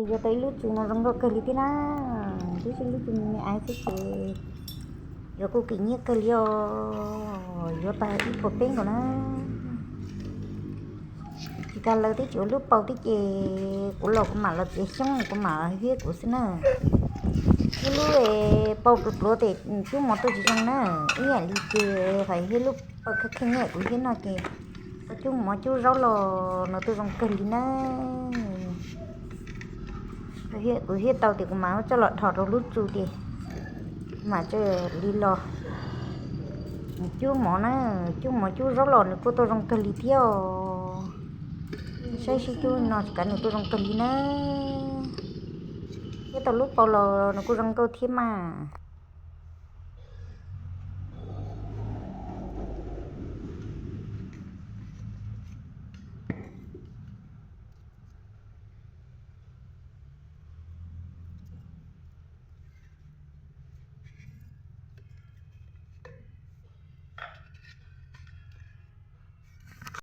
Yuav tau ib lub tsu no zoo nkauj kawg li thiab na. Twb tsis lub tsu me me aiv xwb ces yuav kuj kim nyiab kawg li os. Yuav tau ib puas peb nkaus na. Tsis tas lawv twb tsis ua lub paus thiab ces kuv los kuv mam los txiav xyoob kuv mam los hiab kuv xwb na. Ib lub paus pluav pluav ces cub mov tuaj tsis zoo na. Ib yam li ces hais hiab lub paus kheej kheej kuv hiab no ces tau cub mov cub zaub los nws tuaj zoo kawg li na. Kuv hiab tau tias kuv mam coj los dhos rau lub tsu tias mam li los cub mov na, cub mov cub zaub los nws kuj tuaj zoo kawg li thiab os. Saib sib cub no tsis kav nws tuaj zoo kawg li na. Thiab tau lub paus los nws kuj zoo nkauj thiab mas.